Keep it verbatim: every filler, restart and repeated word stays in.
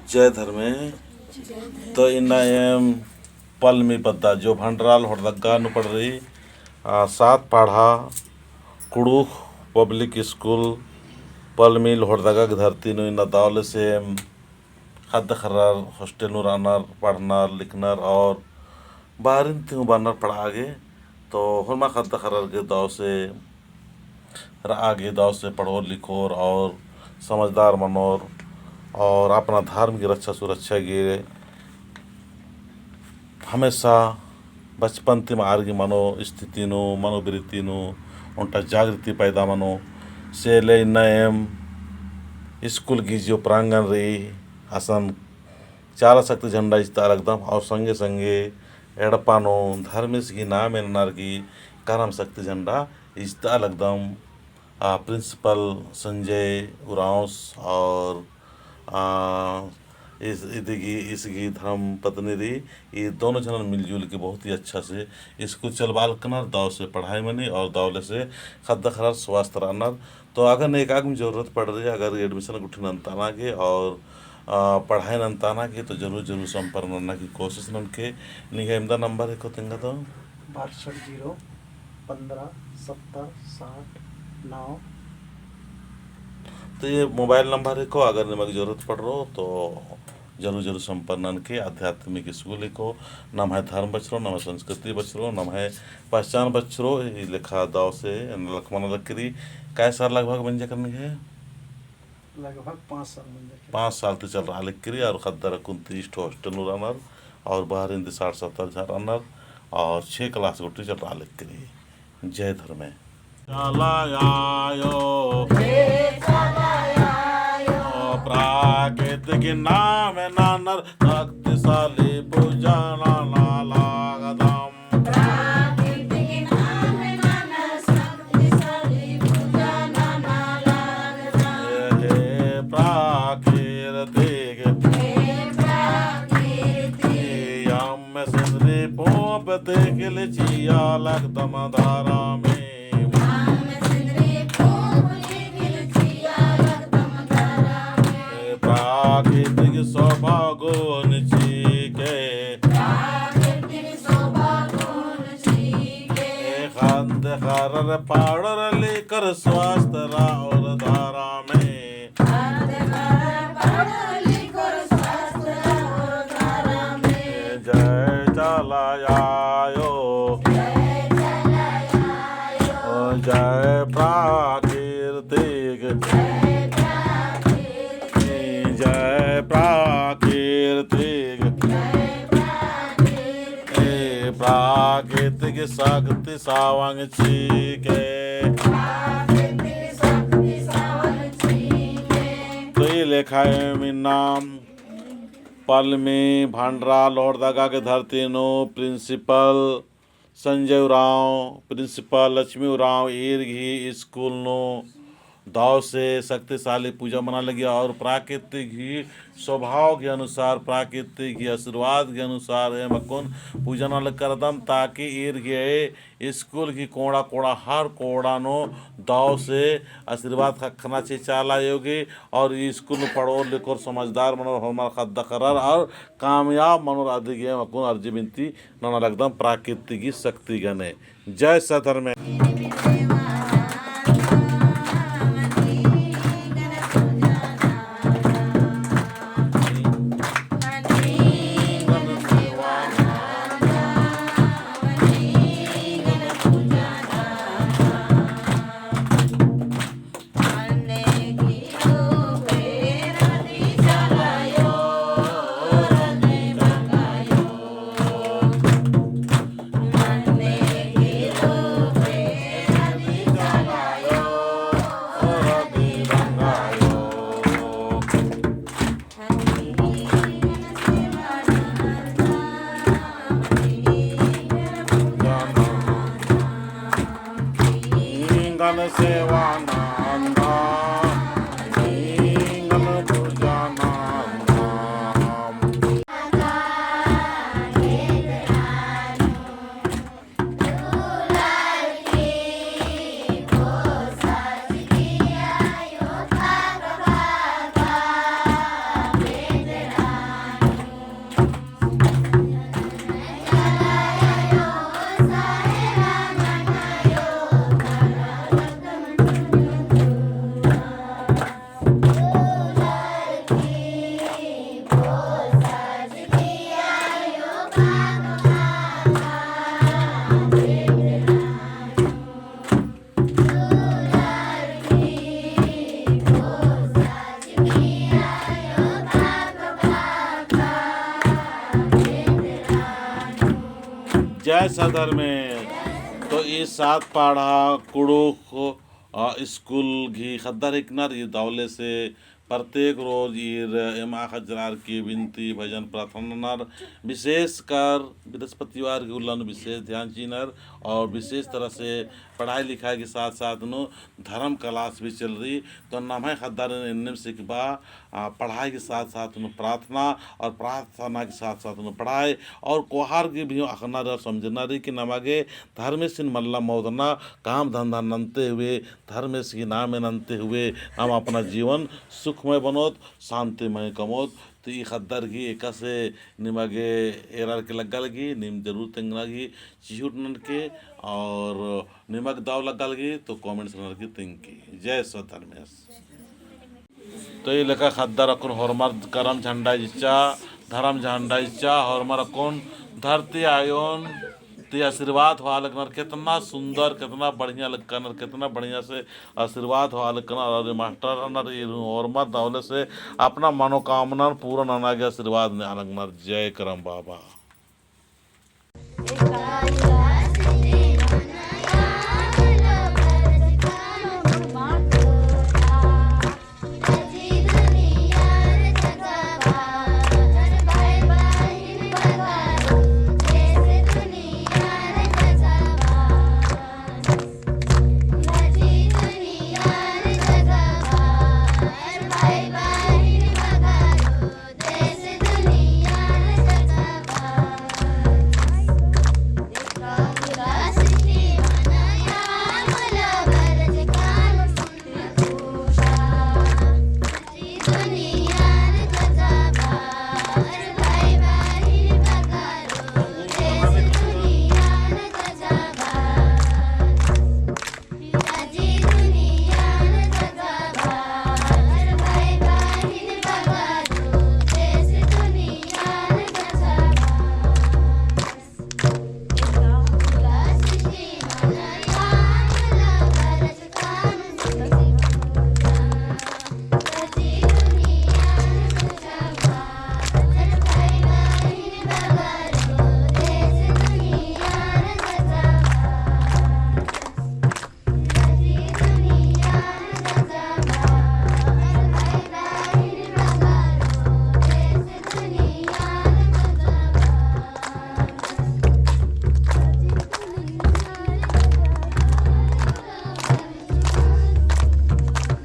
जय धर्मे। तो इन्ना एम पलमी पद्दा जो भंडरा लोहरदगा नू पड़रई, आ, सात पड़हा कुँड़ुख़ पब्लिक स्कूल पलमी लोहरदगा की धरती नू इन्ना दव ले से एम ख़द्द ख़र्रर हॉस्टल नू रअनर, पढ़नर, लिखनर और बाहरिन ती हूँ बरनर पड़आ गे। तो होरमा ख़द्द ख़र्रर गे दव से रआ गे, दव से पढ़ोर लिखोर और समझदार मनोर और अपना धर्म की रक्षा सुरक्षा गे हमेशा बचपन ती मल आर गे मनो स्थिति नू, मनोवृत्ति नू ओन्टा जागृति पैदा मनो। से ले इन्ना एम स्कूल की जो प्रांगण रई, असन चाला शक्ति झंडा इजतआ लगदम और संगे संगे एड़पा नू धर्मेस गही नामे ननर की करम शक्ति झंडा इजतआ लगदम। आ, प्रिंसिपल संजय उराँवस और, आ, इस, इदी गही, इस गही धर्म पत्नी रई, ई दोनों झनन मिलजुल के बहुत ही अच्छा से स्कूल चलबआ लगनर, दव से पढ़ाई मनी और दव ले से ख़द्द ख़र्रर स्वस्थ रअनर। तो अगर नेकागम जरूरत पड़रई, अगर admission गुट्ठी नन्ताना गे और, आ, पढ़ाई नन्ताना गे, तो जरूर, जरूर संपर्क नन्ना की कोशिश ननके। निंग्है इवंदा नंबर हेको तेंगा तो? बासठ ज़ीरो पन्द्रह सत्तर साठ नौ। तो ये मोबाइल नंबर हेको, अगर निमा गे जरूरत पड़रओ, तो जरूर, जरूर संपर्क ननके। आध्यात्मिक स्कूल हेको, नम्है धर्म बछरओ, नम्है संस्कृति बछरओ, नम्है पहचान बछरओ, ई लेखा दव से नलख मना लगी रई। कै साल लगभग मंजा केरा निंग्है? लगभग पाँच साल मंजा केरा। पाँच साल ती चलरआ लगी रई और ख़द्दर अक्कुन तीस ठो हॉस्टल नू रअनर और बाहरिन ती साठ सत्तर झन रअनर और छे क्लास गुट्ठी चलरआ लगी रई। जय धर्मे। चाला आयो। हे चाला आयो। प्राकृतिक नामे ननर शक्तिशाली पूजा नना लगदम। प्राकृतिक नामे ननर शक्तिशाली पूजा नना लगदम। हे प्राकृतिक। हे प्राकृतिक। अम्म सिंदरी पूंप तिख़िल चिआ लगदम धरमे। अम्म सिंदरी पूंप तिख़िल चिआ लगदम धरमे। प्राकृतिक शोभा गुण चिके। प्राकृतिक शोभा गुण चिके। ख़द्द ख़र्रर पढ़र लिखर स्वस्थ रअर धरमे। जय चाला आयो। जय प्राकृतिक। जय प्राकृतिक। ए प्राकृतिक शक्ति सवंग चिके। तो ई लेखा एम इन्ना पलमी भंडरा लोहरदगा के धरती नू प्रिंसिपल संजय उराँव, प्रिंसिपल लक्ष्मी उराँव, ईर गही स्कूल नू दव से शक्तिशाली पूजा मना लगिया और प्राकृतिक गही स्वभाव के अनुसार, प्राकृतिक गही आशीर्वाद के अनुसार एम अक्कुन पूजा नना लग करदम, ताकि ईर गही स्कूल गही कोड़ा कोड़ा, हर कोड़ा नू दव से आशीर्वाद ख़क्खना चे चाला आयो गही और ई स्कूल नू पढ़ोर लिखोर समझदार मनोर होरमर ख़द्द ख़र्रर और कामयाब मनोर अदी गही एम अक्कुन अर्जी बिनती नना लगदम प्राकृतिक गही शक्ति गने। जय सधर्मे। जय सद्धर्मेस। तो ई सात पाड़ा कुँड़ुख़, अ, स्कूल गही ख़द्दर हिकनर। ई दवले से प्रत्येक रोज ईर एमा ख़ज्जरार की बिनती, भजन, प्रार्थना ननर। विशेषकर बृहस्पतिवार गही उल्ला नू विशेष ध्यान चिअनर और विशेष तरह से पढ़ाई लिखाई के साथ साथ नू धर्म class भी चलरई। तो नम्है ख़द्दारिन एन्नेम सिखाबआ, आ, पढ़ाई के साथ साथ नू प्रार्थना और प्रार्थना के साथ साथ नू पढ़ाई और कोहार गही भी अख़ना रई और समझना रई कि नमा गे धर्मेसिन मल्ला मोदना, काम धंधा नन्ते हुए, धर्मेस गही नामे नन्ते हुए, नाम अपना जीवन सुखमय बनोत, शांतिमय कमोत। तो ई ख़द्दर गही एकासे निमा गे एरर की लग्गा लगी, नीम जरूर तेंगना गही चिहुट ननके और निमा गे दव लग्गा लगी तो comments ननर की तेंगके। जय सद्धर्मेस। तो ई लेखा ख़द्दर अक्कुन होरमर करम झंडा चिच्चा, धर्म झंडा चिच्चा, होरमर अक्कुन धरती आयोन ती आशीर्वाद होआ लगनर, केतना सुंदर, केतना बढ़िया लगनर, केतना बढ़िया से आशीर्वाद होआ लगनर। और मास्टर रअनर ईर होरमर दवले से अपना मनोकामना पूरा नना गे आशीर्वाद नेआ लगनर। जय करम बाबा।